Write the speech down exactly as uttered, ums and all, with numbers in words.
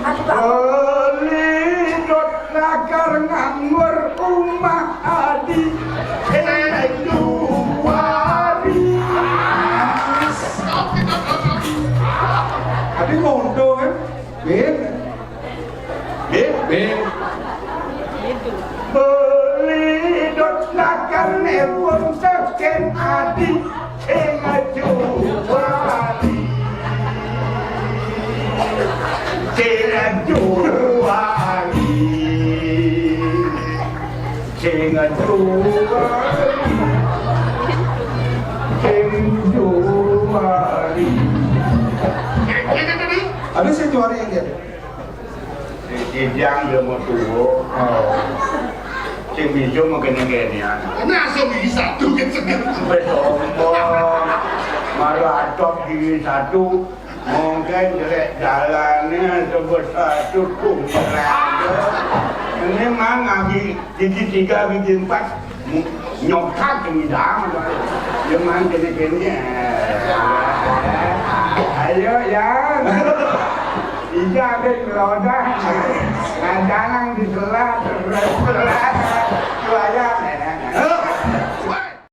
Beli dot lakar nganggur umah adi. Sing juari. Adi ngondo kan? Bin. Bin. Bin. Beli dot lakar nepun seken adi. Sing juari. Sing juari. Sing juari. Sing juari. Ada sing juari yang dia. Sing kijang dia mau tuwo. Oh. Sing bisu mau kene-kene. Nah, sing gigi satu gitu. Wis sombong. Malah atok gigi satu. Mungkin jelek jalannya sebesar cukup. Ini mang gigi, gigi tiga, gigi empat. Nyokap yang hilang. Cuman gini-gini. Ayo, ya. Iya, ada roda. Ngajalang di sela terus.